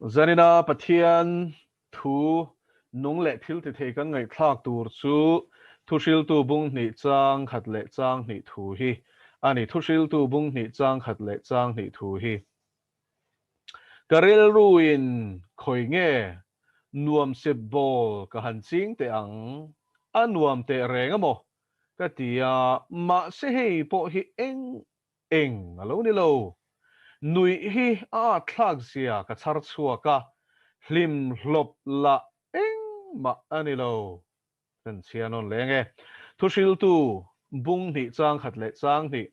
Zanina Pathian thu nung leh thil tithei kan ngaihthlak tur chu Thuhriltu bung hnih chang khat leh chang hnih thu hi a ni. Thuhriltu bung hnih chang khat leh chang hnih thu hi. Ka rilruin khawi nge nuam sip bawl ka han ching teh ang, a nuam teh reng a maw ka ti a, mahse hei pawh hi eng eng a lo ni lo. Nuih hi a atthlak zia ka chhar chhuak a, hlim hlawp lah engmah a ni lo. Kan chhia nawn leng e. Thuhriltu bung hnih chang khat leh chang hnih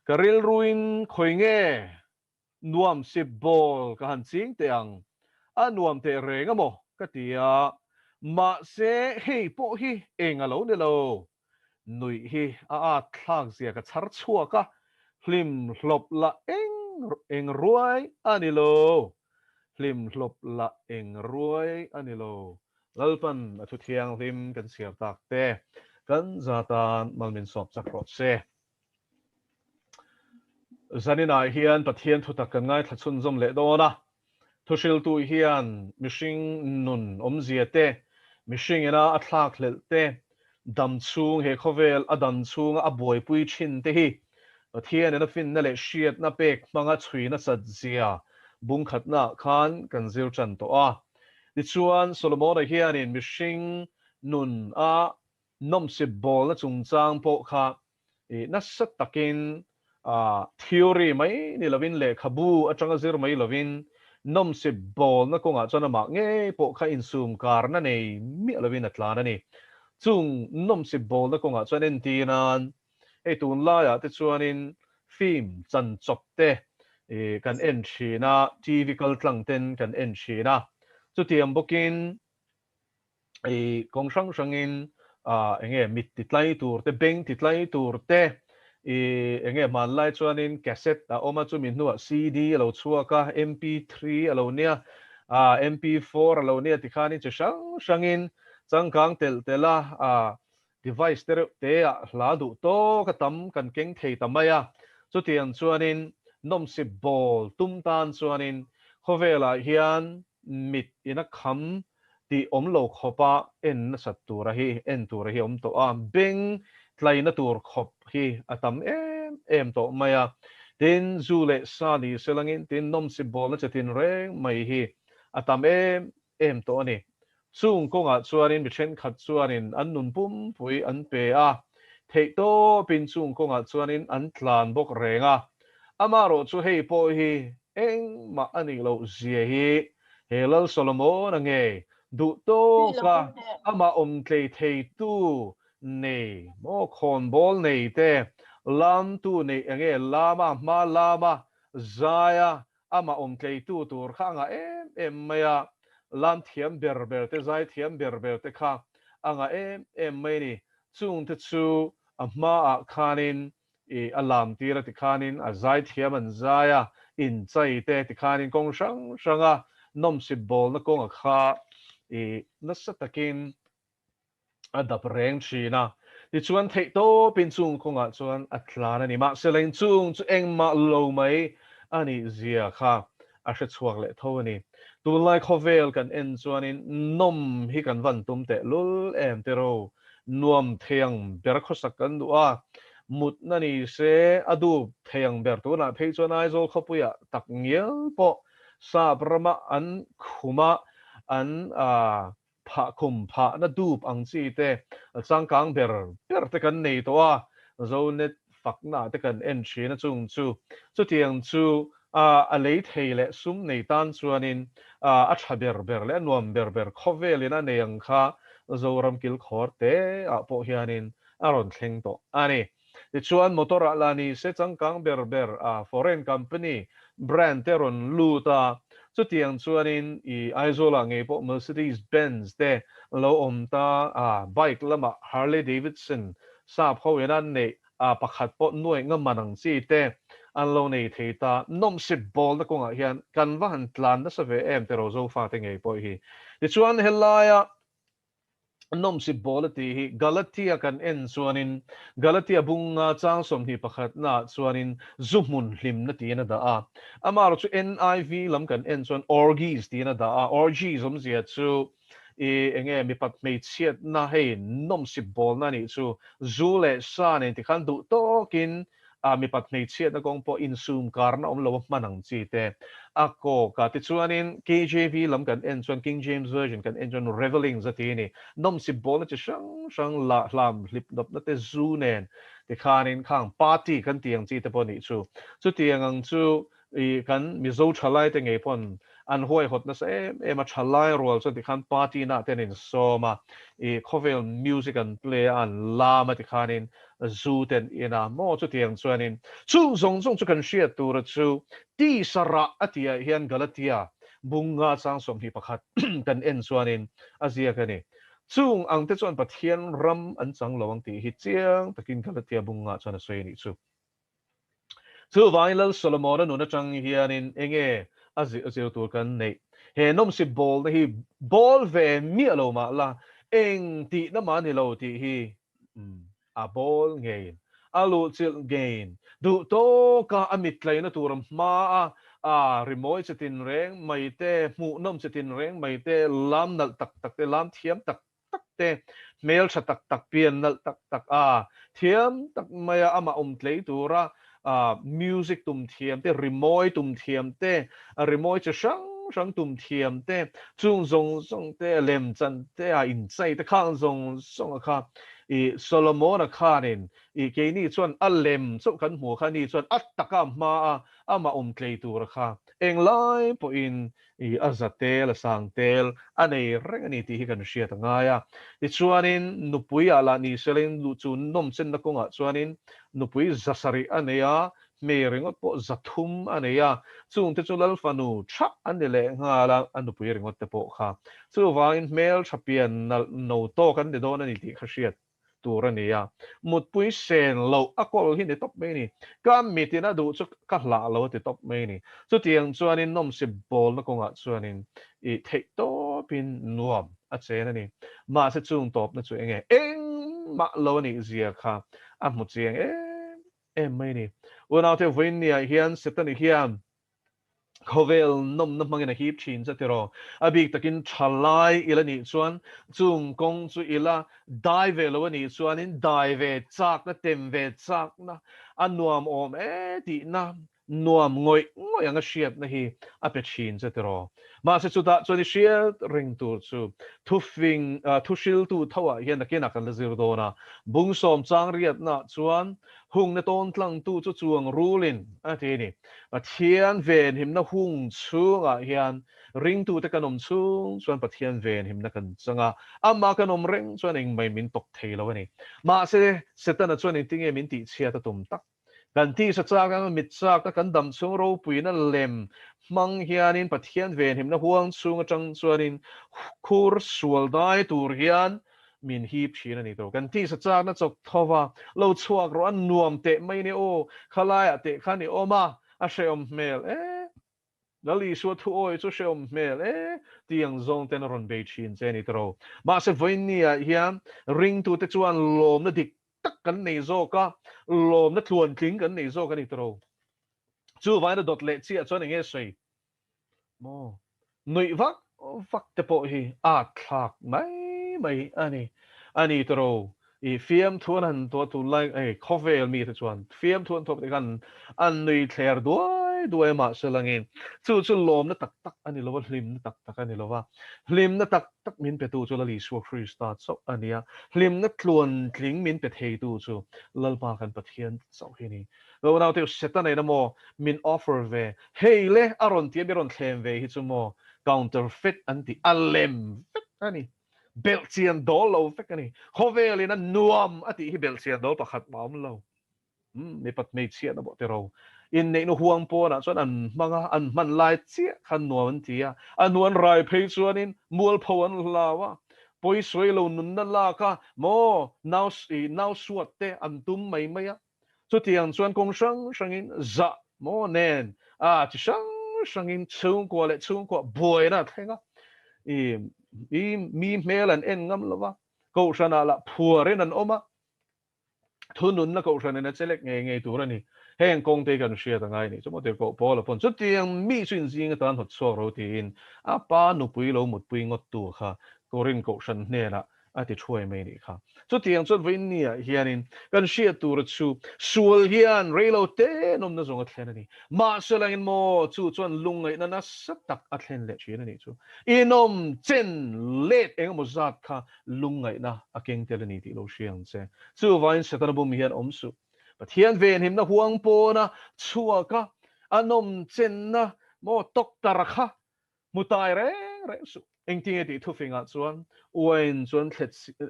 ka rilruin khawi nge Nuam sip bawl ka han ching teh ang, a nuam teh reng a maw ka ti a, mahse hei pawh hi eng a lo ni lo. Nuih hi a at thlak zia ka chhar chhuak a, hlim hlawp lah eng eng ruai a ni lo. Hlim hlawp lah eng ruai a ni lo. Lalpan a thu thianghlim kan chhiar tak te kan za tan mal min sawp chak rawh se. Zaninah hian Pathian thutak kan ngaithla chhunzawm leh dawn a. Thuhriltu hian mihring nun awmzia te, mihring ina a thlak hlelh te, dam chhung he khawvel a dam chhunga a buaipui thin te hi Pathian ina finna leh hriatna pek hmanga chhui nasat zia bungkhatnaah khan kan zir tan tawh a. Tichuan, Solomona hianin mihring nun a nawmsip bawlna chungchang pawh kha nasa takin theory mai ni lovin lehkhabu atanga zir mai lovin nawmsip bawlna kawngah chuan amah ngei pawh kha insum karna nei miah lovin a tlan a ni. Chung nawmsip bawlna kawngah chuan entir nan hei tunlaiah te chuanin film chan chawp te kan en thin a, TV kaltlang ten kan en thin a, chutiang bawkin i kawng hrang hrangin enge mit ti tlai tur te beng ti tlai tur te i enge hmanlai chuanin cassette a awm a chumi hnuah CD a lo chhuak a MP3 a lo nia MP4 a lo nia tikhanin chi hrang hrangin changkang telh telh a device te reuh te ah hla duh tawk a tam kan keng thei ta mai a chutiang chuanin nawmsip bawl tum tan chuanin khawvelah hian mit in a kham tih awm lo khawpa en nasat tura hi en tura hi awm tawh a, beng tlaina tur khawp hi a tam em em tawh mai a. Tin, zu leh sa ni se langin tin nawmsip bawlna che tin reng mai hi a tam em em tawh a ni. Chung kawngah chuanin mi thenkhat chuanin an nun pumpui an pe a, theihtawpin chung kawngah chuanin an tlan bawk reng a. Amaherawh chu hei pawh hi Engmah a nih loh zia hi he Lal Solomon-a ngei duh tawka amah awm tlei theitu nei maw khawnbawl nei te, lamtu nei enge lama hma lama zaia amah awm tleitu tur kha a ngah em em mai a, lam thiam ber ber te zai thiam ber ber te kha a ngah em em mai a ni. Chungte chu a hmaah khanin I a lam tir a tikhanin a zaithiam an zai a, inchai te tikhanin kawng hrang hranga nawmsip bawlna kawnga kha i nasa takin a dap reng thin a. Tichuan theihtawpin chung kawngah chuan a tlan a ni. Mahse leng chung chu engmah lo mai a nih zia kha a hre chhuak leh tho a ni. Tunlai khawvel kan en chuanin nawm hi kan van tum teh lul em tiraw? Nuam thei ang ber khawsak kan duh a, mutna ni se a dup thei ang ber tunah phei chuan Aizawl khawpuiah tak ngial pawh sap rama an khuma an phah khum phahna dup ang chi te changkang ber ber te kan nei tawh a, Zonet fakna te kan en thin a chung chu chutiang chu a lei thei leh sum nei tan chuanin a tha ber ber leh a nuam ber ber khawvelin a nei ang kha Zoram kilkhawr te ah pawh hianin a rawn thleng tawh a ni. Tichuan motor ah lah ni se changkang ber ber a foreign company brand te rawn lut a, chutiang chuanin i Aizawl ah ngei pawh Mercedes Benz te lo awm ta a, bike lamah Harley Davidson sap ho in an neih a pakhat pawh nuaih nga man ang chi te an lo nei thei ta. Nawmsip bawlna kawngah hian kan va han tlan nasa ve em tiraw Zofa te ngei pawh hi. Tichuan helaia Nawmsip bawl a tih hi Galatia kan en chuanin Galatia bunga chang 21 naah chuanin zu hmun hlimna tiin a dah a. Amaherawh chu NIV lam kan en chuan orgies tiin a dah a. Orgies awmzia chu i enge mipat hmeichhiatna hei nawmsip bawlna a nih chu. Zu leh sa nen tikhan duh tawkin a mipat hmeichhiatna kawng pawh insum karna awm lo a hman ang chi te a kawk a. Tichuanin KJV lam kan en chuan, King James Version kan en chuan revelings a ti a ni. Nawmsip bawlna chi hrang hrang lah hlam hlip nawpna te zu nen tikhanin khang party kan tih ang chi te pawh a nih chu. Chutiang ang chu I kan Mizo thalai te ngei pawn an huaihawt nasa em em a, thalai rual chuan tikhan party na te an insawm a, i khawvel music an play a, an lam a tikhanin zu te an in a, maw chutiang chuanin chung zawng zawng chu kan hriat tura chu tisa rah a tihah hian Galatia bunga chang 21 kan en chuanin a ziak a ni. Chung ang te chuan Pathian ram an chang lo ang tih hi chiang takin Galatia bunga chuan a sawi a nih chu. Chuvangin Lal Solomona nun atang hianin enge a zir tur kan neih? He nawmsip bawlna hi bawl ve miah lo mah la, eng tihna mah a ni lo tih hi a bawl ngeiin, a luhchilh ngeiin, duh tawka a mittlaina tur a hmaa a rimawi chi tinreng mai te, hmuhnawm chi tinreng mai te, lam nalh tak tak te, lam thiam tak tak te, hmeltha tak tak, pian nalh tak tak a, thiam tak maia amah awm tlei tura music tum thiam te, rimawi tum thiam te, rimawi chi hrang hrang tum thiam te, chung zawng zawng te, lemchan te a inchei te khang zawng zawng a kha i Solomona khanin i keini chuan a lem chauh kan hmu kha ni chuan a taka hma a amah awm tlei tura kha englai pawhin I a za tel, a sang tel a nei reng a ni tih hi kan hriat a ngai a. Tichuanin nupui ah lah ni selin luh chu nawmchenna kawngah chuanin nupui za sarih a nei a, hmei ringawt pawh 300 a nei a, chungte chu Lal fanu tha an ni leh nghal a, a nupui ringawt te pawh kha. Chuvangin hmeltha pian nalh no tawk an ni dawn a ni tih kha hriat tur a ni a, mutpui sen loh a kawl hi ni tawp mai a ni. Ka mitin a duh chu ka hlah lo a ti tawp mai a ni. Chutiang chuanin nawmsip bawlna kawngah chuanin i theih tawpin nuam a chen a ni. Mahse chung tawpna chu enge engmah lo a nih zia kha a hmu chiang em em mai a ni. Unaute vawiinniah hian Setani hian Khawvel nawmna hmangin a hip thin che tiraw? A bik takin thalai ila nih chuan chung kawng chu ila dai ve lo a nih chuanin dai ve chakna, tem ve chakna, a nuam awm e tihna, nuam ngawih ngawih anga hriatna hi a pe thin che tiraw? Mahse chutah chuan i hriat reng tur chu thufing, thuhriltu thoah hian nakinah kan la zir dawn a, bung sawm chang riatnaah chuan Hungna tawn tlangtu chu chuang rulin a ti a ni. Pathian venhimna hung chhungah hian ringtute kan awm chhung chuan Pathian venhimna kan chang a, amah kan awm reng chuan engmai min tawk thei lo a ni. Mahse, Setana chuan engtinge min tihchhiat a tum tak? Kan tisa chak anga mit chak a kan dam chhung ropuina lem hmang hianin Pathian venhimna huang chhung atang chuanin khur sual dai tur hian min hip thin a ni tawh. Kan tisa chakna chawk tho va, lo chhuak rawh a nuam teh mai ni aw, khalaiah teh khan i awm a, a hrehawm hmel e, Lal Isua thu awi chu hrehawm hmel e tih ang zawng ten a rawn bei thin che a ni tawh. Mahse vawiinniah hian ringtute chuan lawmna dik tak kan nei zawk a, lawmna tluantling kan nei zawk a ni tawh. Chuvain a dawt leh chiah chuan eng nge sawi? Maw? Nuih vak vak te pawh hi a thlak mai mai a ni. A ni tawh i fiamthu an han tuah tunlai hei khawvel mi te chuan fiamthu an tuah te khan an nui thler duai duai a mahse langin chu chu lawmna tak tak a ni lo a, hlimna tak tak a ni lo a. Hlimna tak tak min petu chu Lal Isua Krista chauh a ni a, hlimna tluantling min pe theitu chu Lalpa kan Pathian chauh hi a ni. Lo naute u Setana in a maw min offer ve hei le a rawn ti a mi rawn thlem ve hi chu maw counterfeit an ti a lem vek a ni belhchian dawl lo vek a ni khawvel in a nuam a tih hi belhchian dawl pakhat mah a awm lo umm mipat hmeichhiatna pawh tiro inneihna huang pawnah chuan an hmang a an hman lai chiah khan nuam an ti a a hnu an rai phei chuanin mualpho an hlau a pawisawi lo nunna lak a maw nau nau suat te an tum mai mai a Chutiang chuan kawng hrang hrangin zah maw nen a chi hrang hrangin chhungkua leh chhungkua buaina a thleng a, i mi hmel an en ngam lo va. Kohhranah lah phuarin an awm a, thununna kohhranin a chelek ngei ngei tur a ni. Heng kawngte hi kan hriat a ngai nih chu maw tirhkoh Paula pawn chutiang mi chu inzing atan hawt chhuak ro tiin a pa nupui lo mutpui ngawttu kha Korin kohhran hnenah a ti thuai mai nih kha. Chutiang chuan vawiinniah hianin kan hriat tura chu sual hian reilo te nawmna zawng a thlen a ni. Mahse langin maw chu chuan lungngaihna nasa tak a thlen leh thin a nih chu. Inawm chen let eng emaw zat kha lungngaihna a keng tel a ni tih lo hria ang che. Chuvangin Setana bum hian awm suh. Pathian venhimna huang pawna chhuaka a nawm chenna maw tawktar kha Hmu tai reng reng suh. Engtinge tih thufingah chuan uain chuan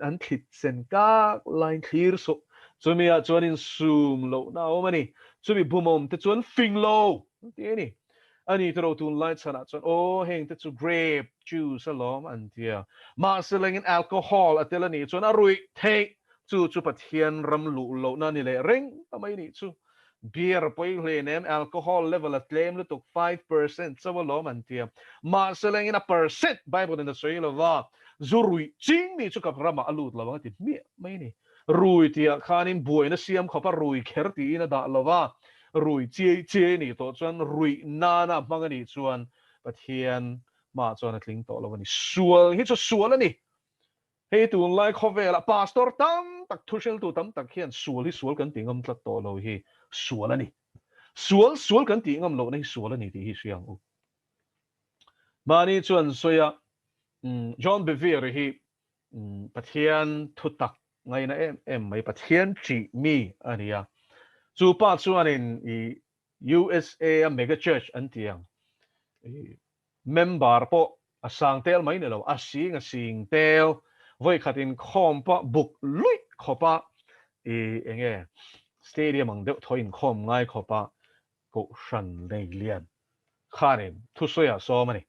an thlit sen kak laiin thlir suh. Chumiah chuan insum lohna a awm a ni. Chumi bumawm te chuan fing lo an ti a ni. A ni tiro tunlai chhanah chuan aw heng te chu grape juice alawm an ti a. Mahse lengin alcohol a tel a nih chuan a ruih theih. Chu chu Pathian ram luh lohna a ni leh reng ta mai nih chu. Beer pawi hle nem alcohol level a tlem lutuk 5% chauh alawm an tia. Mahse lengin a percent Bible in a sawi lova, zu ruih ching mi chu ka ramah a lut lo ang a ti hmiah mai ni. Rui tihah khanin buaina siam khawpa rui kher tiin a dah lova, rui chiai chiai nih tawh chuan ruih nana a hmang a nih chuan Pathian hmaah chuan a tling tawh lo a ni. Sual hi chu sual a ni. Hei tunlai khawvelah pastor tam tak, thuhriltu tam tak hian sual hi sual kan tih ngam tlat tawh lo hi sual a ni. Sual sual kan tih ngam lohna hi sual a ni tih hi hria ang u. Mahni chuan sawi a, John Bevere hi Pathian thutak ngaina em em mai, Pathian ṭih mi a ni a. Chu pa chuanin i USA a mega church an ti ang, Member pawh a sang tel mai ni lo, a sing a sing tel, vawikhat inkhawm pawh buk luih khawpa i enge stadium ang deuh thaw inkhawm ngai khawpa kohhran nei lian khanin thusawi a sawm a ni.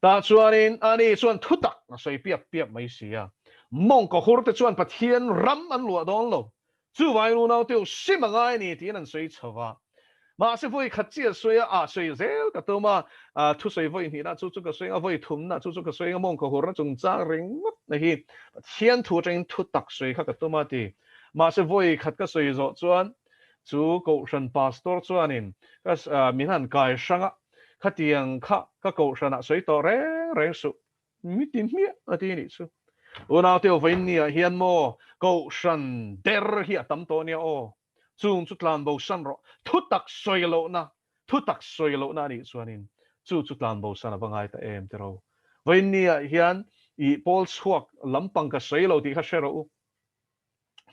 Tah chuanin ani chuan thutak a sawi piap piap mai si a, mawngkaw hur te chuan Pathian ram an luah dawn lo, Chuvangin unaute u sim a ngai a ni tiin an sawi chho va. Mahse vawi khat chiah sawi a, ah sawi zel ka tum a, thusawi vawi hnihna chu chu ka sawi anga, vawi thumna chu chu ka sawi anga, mawngkaw hurna chungchang ringawt na hi Pathian thu atangin thu tak sawi kha ka tum a ti. Mahse vawi khat ka sawi zawh chuan chu Kohhran Pastor chuanin ka min han kai hrang a, khatiang kha ka Kohhranah sawi tawh reng reng suh. Mi ti hmiah a ti nih chu. Unaute aw vawiin ni ah hian maw Kohhran der hi a tam tawh nia aw. Chung chu tlanbo san rawh. Thu tak sawi lohna, thu tak sawi lohna a nih chuanin chu chu tlanbo san a va ngai ta em tiraw. Vawiin ni ah hian i pawl chhuak lampang ka sawi lo tih kha hre rawh u.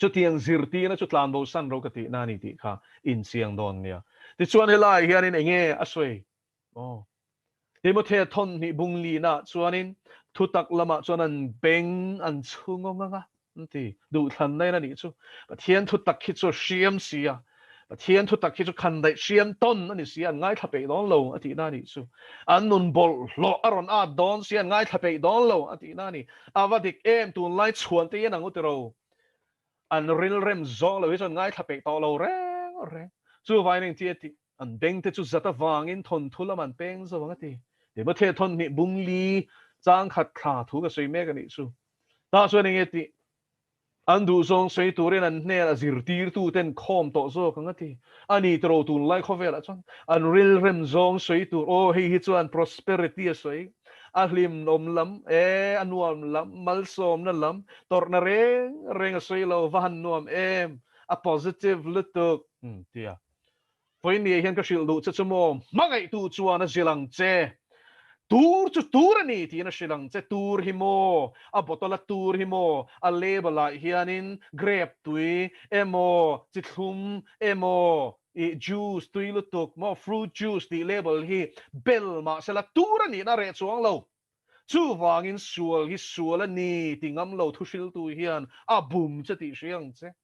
Chutiang zirtirna chu tlanbo san rawh ka tihna a ni tih kha inchiang dawn nia. Tichuan helaiah hianin enge a sawi? Aw. Timothea thawnhnih bung lina chuanin thutak lamah chuan an beng an chhung awng ang a, an ti. Duhthlanna in a nih chu. Pathian thutak hi chu a hriam si a, Pathian thutak hi chu khandaih hriam tawn a ni si a, an ngaithla peih dawn lo a tihna a nih chu. An nun bawlhhlawh a rawn at dawn si a, an ngaithla peih dawn lo a tihna a ni. A va dik em, tunlai chhuan te hian ang u tiro. An rilrem zawng lo hi chuan ngaithla peih tawh lo reng reng. Chuvangin engti a tih? An beng te chu zat avangin thawnthu lam an peng zo ang a ti. Timothea thawnhnih bung li chang khat thla thu ka sawi mek a nih chu. Tah chuan enge tih? An duhzawng sawi turin an hnenah zirtirtuten khawm tawh zawk ang a ti. A ni tiro tunlai khawvelah chuan an rilrem zawng sawi tur, aw hei hi chuan prosperity a sawi, a hlimawm lam, e a nuam lam, malsawmna lam, tawrhna reng reng a sawi lo, va han nuam em, a positive lutuk, tia. Vawinia hian ka hrilh duh che chu maw, hmangaihtu chuan a zilh ang che. Tur chu tur a ni tiin a hrilh ang che. Tur hi maw, a bottle a tur hi maw, a label ah hianin grape tui emaw, chi thlum emaw, ih juice tui lutuk maw, fruit juice tih label hi bel mahsela tur a nihna reh chuang lo. Chuvangin sual hi sual a ni ti ngam lo thuhriltu hian a bum che tih hria ang che.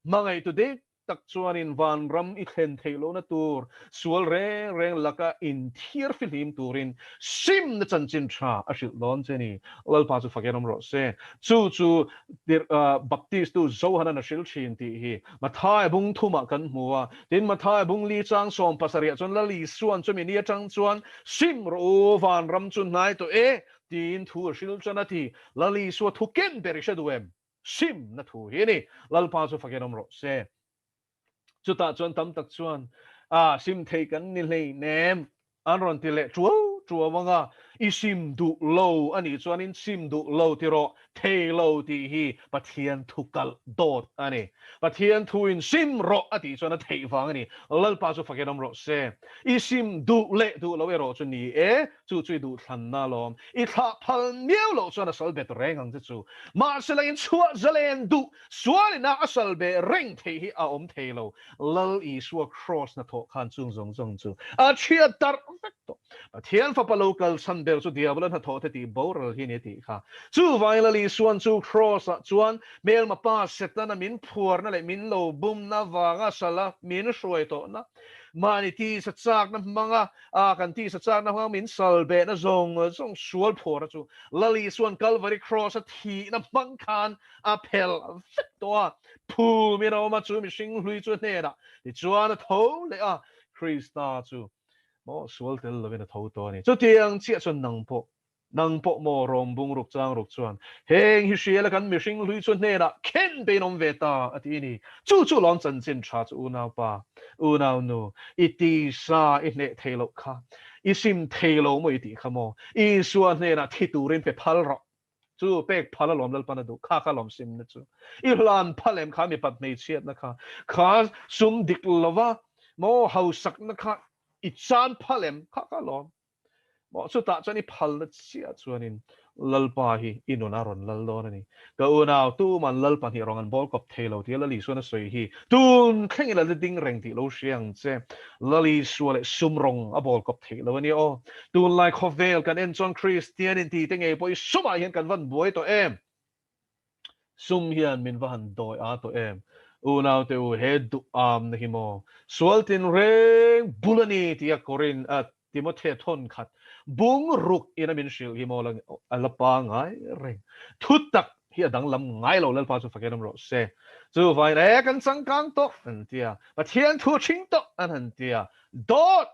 Hmangaihtu dik tak chuanin vanram i thlen theih lohna tur sual reng reng laka inthiar fihlim turin simna chanchin tha a hrilh dawn che ni. Lalpa chu fakin awm rawh se. Chu chu Baptistu Johanan a hrilh thin tih hi Matthai bung thumah kan hmu a. Tin, Matthai bung li chang 70ah chuan Lal Isuan chumi ni atang chuan sim rawh u, vanram chu hnai tawh e tiin thu a hrilh tan a ti. Lal Isua thu ken ber i hre duh em? Simna thu hi a ni. Lalpa chu fakin awm rawh se. Chutah chuan tam tak chuan, A, sim thei kan ni hleinem, an rawn ti leh tuau tuau ang a. I sim duh lo a nih chuanin sim duh lo ti rawh, thei lo tih hi Pathian thu kalh dawt a ni. Pathian thuin sim rawh a tih chuan a theih vang a ni. Lalpa chu fakin awm rawh se. I sim duh leh duh lo erawh chu ni e, chu chu i duhthlanna alawm. I thlah phal miau loh chuan a sal bet reng ang che chu. Mahse la inchhuah zalen duh sualina a sal beh reng theih hi a awm thei lo. Lal Isua Kraws hnathawh khan chung zawng zawng chu a chhiat darh vek tawh. Pathian Fapa lo kal chhan ber chu Diabola hnathawh te tih boral hi a ni a tih kha. Chuvangin Lal Isua'n chu Kraws-ah chuan hmelma pa Setana min phuarna leh min lo bumna vanga sala min hruai tawhna, mahni tisa chakna hmanga A kan tisa chakna hmang min sal behna zawng zawng sual phuarna chu Lal Isua'n Kalvari Kraws a thihna hmang khan a phel vek tawh a, phumin a awm a, chu mihring hlui chu a hnenah tichuan a tho leh a, Krista chu maw sual tel lovin a tho tawh a ni. Chutiang chiah chuan nang pawh Nang pawh maw rawng bung ruk chang ruk chuan heng hi hriala kan mihring hlui chu hnenah khen pein awm ve ta a ti ni. Chu chu lawm chanchin tha chu unau pa, unau nu, i tisa i hneh thei loh kha, i sim thei lo maw i tih kha maw? Isua hnenah thi turin pe phal rawh. Chu pek phal alawm Lalpan a duh, kha kha lawm simna chu. I hlan phal em kha mipat hmeichhiatna kha, kha sum dik lova maw hausakna kha i chan phal em kha kha lawm. Maw chutah chuan i phalna chiah chuanin Lalpa hi i nun a rawn lal dawn a ni. Ka unau, tuman Lal pahnih rawng an bawl kawp thei lo tia Lal Isuan a sawi hi tun thlengin a la ding reng tih lo hria ang che. Lal Isua leh sum rawng a bawl kawp theih lo a nia aw. Tunlai khawvel kan en chuan Kristian intite ngei pawh i sumah hian kan van buai tawh em? Sum hian min va han dawi a tawh em? Unaute u, he duhamna hi maw sual tinreng bul a ni tia Korin a Timothea thawn khat bung ruk ina min hrilh hi maw a la pangai reng. Thutak hi a danglam ngai lo Lalpa chu fakin awm rawh se. Chuvangin e kan changkang tawh an ti a, Pathian thu a ṭhing tawh an han ti a, dawt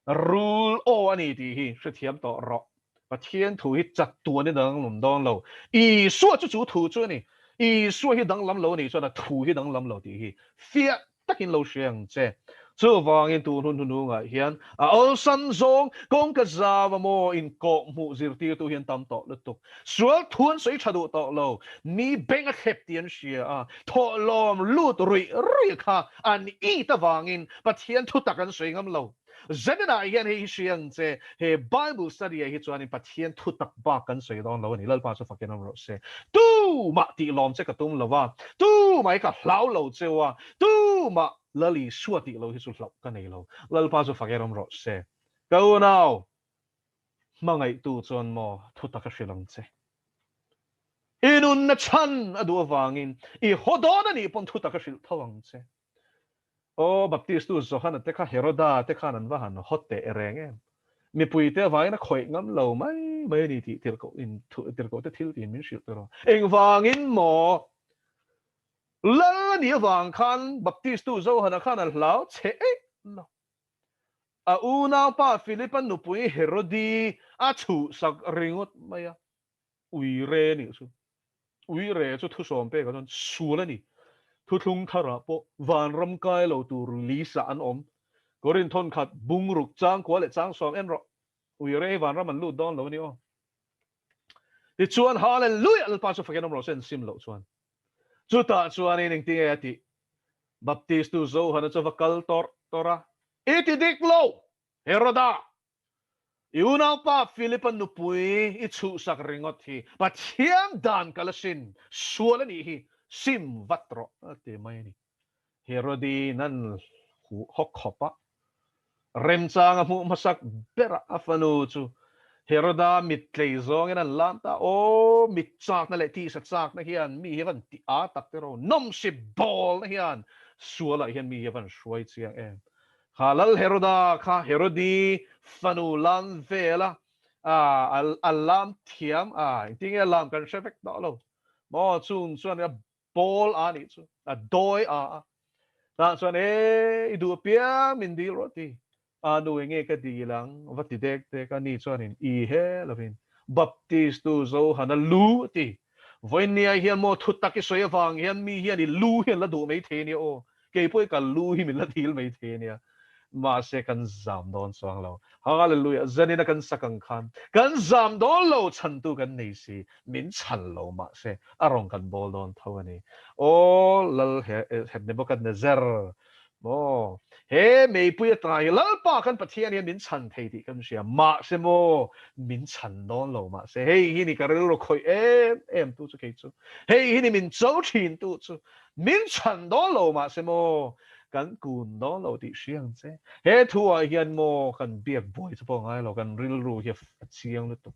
Rul aw a ni tih hi hrethiam tawh rawh. Pathian thu hi chatuan in a danglam dawn lo. Isua chu chu thu chu a ni. Isua hi danglam lo a nih chuan a thu hi danglam lo tih hi fiah takin lo hria ang che. Chuvangin tun hun hnunungah hian a awlsam zawng kawngka zau a maw inkawh hmuh zirtirtu hi an tam tawh lutuk. Sual thu an sawi tha duh tawh lo. Mi beng a thlep tih an hria a, thawhlawm lut ruih ruih kha an it avangin Pathian thu tak an sawi ngam lo. Zenenah hian hei hi hria ang che, he Bible study ah hi chuanin Pathian thu tak bak kan sawi dawn lo a ni. Lalpa chu fakin awm rawh se. Tumah tih lawm che ka tum lo a, tumah hi ka hlau lo cheu a, tumah Lal Isua tih lo hi chu hlauh ka nei lo. Lalpa chu fakin awm rawh se. Ka unau, hmangaihtu chuan maw thu tak a hrilh ang che. I nunna chhan a duh avangin i haw dawn a nih pawn thu tak a hrilh tho ang che. Aw, Baptistu Johana te kha Heroda te khan an va han haw teh reng em? Mipuite avangin a khawih ngam lo mai mai a ni tih tirhkoh in tirhkoh te thil tiin min hrilh tawh rawh. Engvangin maw Lal a nih avang khan Baptistu Johana khan a hlau che eih lo. A unaupa Philipa nupui Herodi a chhuhsak ringawt mai a. Uire nih chu. Uire chu thusawm pekah chuan sual a ni. Thuthlung tharah pawh vanram kai lo tur lisa an awm. Korin thawn khat bung ruk chang kua leh chang sawm en rawh. Uire hi vanram an lut dawn lo a ni aw. Tichuan Hallelujah Lalpa chu fakin awm rawh se an sim loh chuan. Chutah chuanin engtinge a tih? Baptistu Johana chu va kal tawrh tawrh a, I ti dik lo! Heroda! I unaupa Philip-a nupui i chhuhsak ringawt hi Pathian dan kal asin, sual a nih hi, sim vat rawh a ti mai a ni. Herodi'n an hawk khawp a, remchang a hmuh hmasak berah a fanu chu Heroda mit tlei zawngin an lam ta, Aw, mit chakna leh tisa chakna hian mi hi a van ti a tak te ro, nawmsip bawlna hian sualah hian mi hi a van hruai chiang em. Kha Lal Heroda kha Herodi fanu lam vel a, a lam thiam a, engtin nge a lam kan hre vek tawh lo maw, chung chuan a bawl a nih chu, a dawi a a, tah chuan e i duh apiang min dil rawh ti, a nu enge ka dil ang va ti dek dek a, ni chuanin i he lovin Baptistu Johana lu a ti. Vawiinnia hian maw thutak i sawi avang hian mi hian i lu hi an la duh mai thei ania aw. Kei pawh i ka lu hi min la dil mai thei ania. Mahse kan zam dawn chuang lo. Hallelujah! Zanina kan sak ang khan kan zam dawn lo, chhantu kan nei si, min chhan lo mahse a rawn kan bawl dawn tho a ni. Aw Lal Nebuchadnezzar, Maw? He meipui ata hi Lalpa kan Pathian hian min chhan thei tih kan hria. Mahse maw, min chhan dawn lo mahse hei hi ni ka rilru khawih em em tu chu kei chu. Hei hi ni min cho thin tu chu. Min chhan dawn lo mahse maw, kan kun dawn lo tih hria ang che. He thu ah hian maw kan biak buai chu pawh ngai lo, kan rilru hi a chiang lutuk.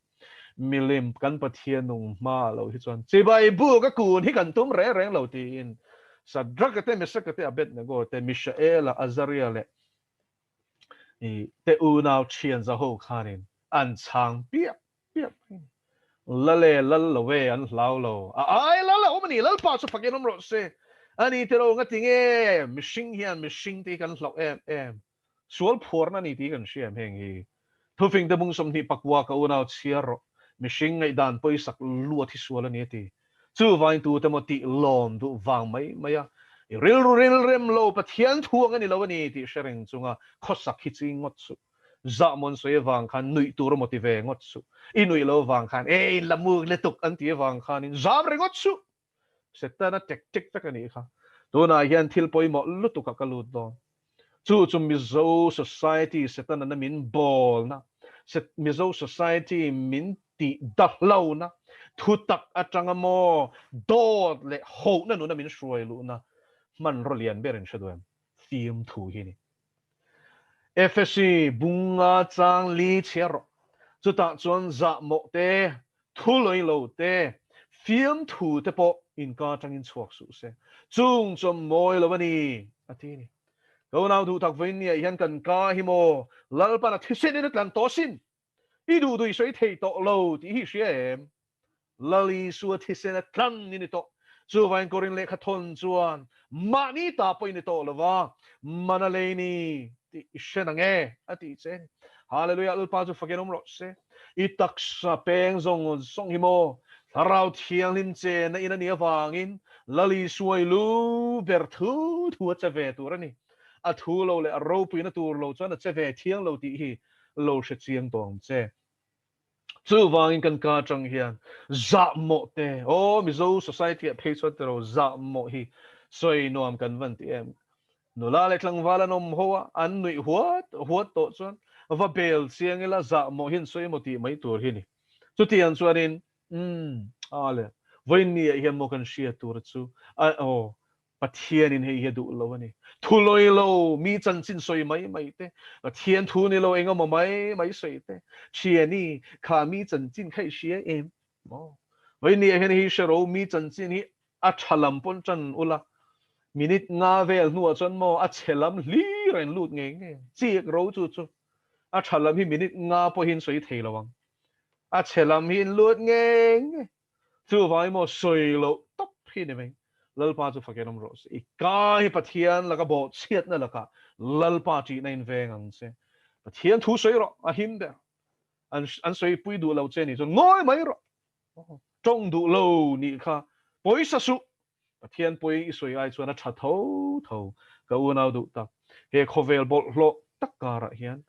Milim kan Pathian nung hma lo hi chuan chibai buk a kun hi kan tum reng reng lo tiin Sadraka te, Mesaka te, Abednego te, Mishaela, Azaria leh te unau thian zaho khanin an chhang piap piap mai a ni. Lal e, lal lo e, an hlau lo. A ai lal a awm a ni, Lalpa chu fakin awm rawh se. Ani tilo ngatinge mihring hian mihring te hi kan hlauh em em. Sual phuarna ni tih kan hria em heng hi? Thufing te bung 20 pakua ka unau chhiar rawh. Mihring ngaihdan pawisak luat hi sual a ni a ti. Chuvangin tute maw tih lawm duh vang mai mai a, i rilru rilrem lo Pathian thu ang a ni lo a ni tih hre reng chunga khawsak hi ching ngawt suh. Zahmawn sawi avang khan nuih tur a maw ti ve ngawt suh. I nuih lo avang khan e in la muk lutuk an tih avang khanin zam ringawt suh. Setana tek tek vek a nih kha. Tunah hian thil pawimawh lutukah ka lut dawn. Chu chu Mizo society Setana min bawlna, Mizo society min tih dahlohna, thutak atanga maw dawt leh hohna nuna min hruai luhna hmanraw lian ber in hre duh em? Fiamthu hi a ni. Efesi bunga chang li chhiar rawh. Chutah chuan zahmawh te, thu lawi lo te, fiamthu te pawh inka atangin chhuak suh se. Chung chu a mawi lo a ni, a ti a ni. Ka unau duh tak vawiin niah hian kan ka hi maw Lalpan a thisenin a tlan tawh asin. I duh duh i sawi thei tawh lo tih hi i hria em? Lal Isua thisen a tlang i ni tawh. Chuvangin Korin lehkha thawn chuan mahni ta pawh i ni tawh lo va, mana lei ni tih i hre nang e, a tih che a ni. Hallelujah, Lalpa chu fakin awm rawh se. I taksa peng zawng zawng hi maw Thlarau Thianghlim chenna in a nih avangin Lal Isua i lu ber thu thu a che ve tur a ni. A thu lo leh a ropuina tur lo chuan a che ve thiang lo tih hi lo hre chiang tawh ang che. Chuvangin kan ka atang hian zahmawh te, aw Mizo society ah phei chuan tiro zahmawh hi sawi nuam kan van ti em. Nula leh tlangval an awm ho a, an nuih huat huat tawh chuan va bel chiang ila zahmawh hi an sawi emaw tih mai tur hi ni. Chutiang chuanin umm a le vawiin ah hian maw kan hriat tur chu a aw Pathianin hei hi a duh lo a ni. Thu lawi lo, mi chanchin sawi mai mai te, Pathian thu ni lo eng emaw mai mai sawi te, Thiani, kha mi chanchin kha i hria em? Maw? Vawiin ah hian hei hre ro, mi chanchin hi a tha lam pawn tan ula, minute nga vel hnuah chuan maw a chhe lam hlir a in lut ngei ngei ang. Chik ro chu chu a tha lam hi minute nga pawhin sawi thei lo ang. A chhe lam hi in lut ngei ngei. Chuvangin maw sawi loh tawp hi ni mai. Lalpa chu fakin awm rawh se. I ka hi Pathian laka bawhchhiatna lakah Lalpa ṭihna in veng ang che. Pathian thu sawi rawh, a him ber. An an sawipui duh lo che nih chuan ngawi mai rawh. Ṭawng duh lo nih kha pawisa suh. Pathian pawi i sawi ai chuan a tha tho tho ka unau duh tak. He khawvel bawlhhlawh tak karah hian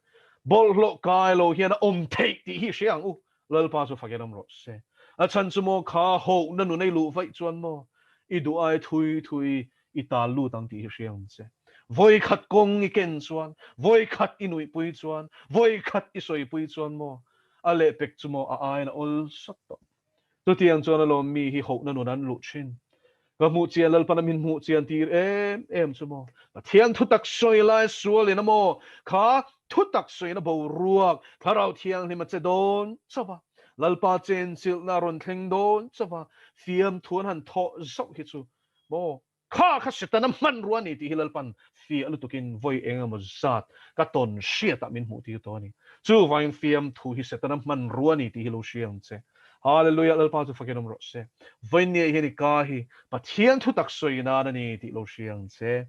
bawlhhlawh kai lo hian a awm theih tih hi hria ang u. Lalpa chu fakin awm rawh se. A chhan chu maw kha hohna nun ei luh vaih chuan maw i duh ai thui thui i tal lut ang tih hi hria ang che. Vawi khat kawng i ken chuan, vawi khat i nuihpui chuan, vawi khat i sawipui chuan maw a lehpek chu maw a aiin a awl sawt tawh. Chutiang chuan alawm mi hi hohna nun an luh thin. Ka hmuh chian Lalpan a min hmuh chian tir em em chu maw? Pathian thutak sawi lai sualin a maw? Kha thutak sawina boruak Thlarau Thianghlim a che dawn chauh va, Lalpa chenchilhna a rawn thleng dawn chauh va, fiamthu an han thawh zauh hi chu maw? Kha kha Setana hmanrua a ni tih hi Lalpan fiah lutukin vawi eng emaw zat ka tawn hriatah min hmuh tir tawh a ni. Chuvangin fiamthu hi Setana hmanrua a ni tih hi lo hria ang che. Hallelujah Lalpa chu fakin awm rawh se. Vawiinniah hian i ka hi Pathian thutak sawi nan a ni tih lo hria ang che.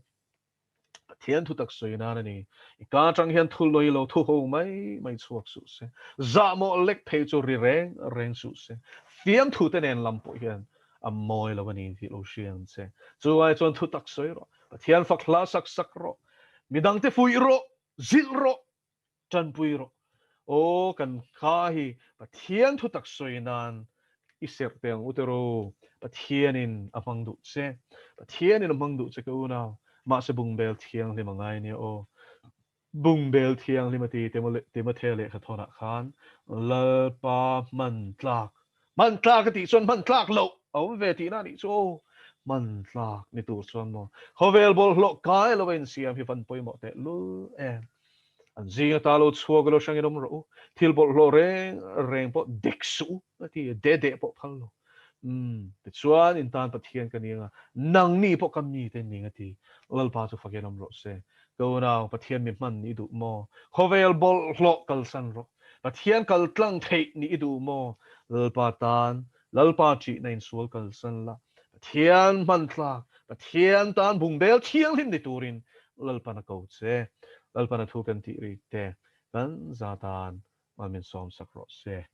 Pathian thutak sawi nan a ni. I ka atang hian thu lawi lo thu ho mai mai chhuak suh se. Zahmawh lek phei chu ri reng reng suh se. Fiamthu te nen lam pawh hian. A mawi lo a ni tih lo hria ang che. Chu ai chuan thu tak sawi rawh. Pathian fak hla sak sak rawh. Midangte fuih rawh, zilh rawh, tanpui rawh. Aw kan kha hi Pathian thu tak sawi nan i serh teh ang u te ro. Pathianin a hmang duh che. Pathianin a hmang duh che ka unau. Mahse bungbel thianghlim a ngai nia aw. Bungbel thianghlim a ti Timothea lehkha thawnah khan Lalpa hman tlak, hman tlak a tih chuan hman tlak loh a awm ve tihna a nih chu aw. Hman tlak ni tur chuan maw khawvel bawlhhlawh kai lo a insiam hi van pawimawh teh lul em. An zing ata lo chhuak ilo hrangin awm rawh u, thil bawlhhlawh reng reng pawh dek suh u a ti a, de deh pawh phal lo. Umm, tichuan in tan Pathian ka ni anga, nangni pawh ka mite ning a ti. Lalpa chu fakin awm rawh se. Ka unau, Pathian mi hman nih i duh maw? Khawvel bawlhhlawh kalsan rawh. Pathian kal tlang theih nih i duh maw? Lalpa tan, Lalpa ṭihna insual kalsan la. Pathian hman tlak, Pathian tan bungbel thianghlim ni turin Lalpan a ko che. Lalpan a thu kan tih rik te, kan za tan mal min sawmsak rawh se.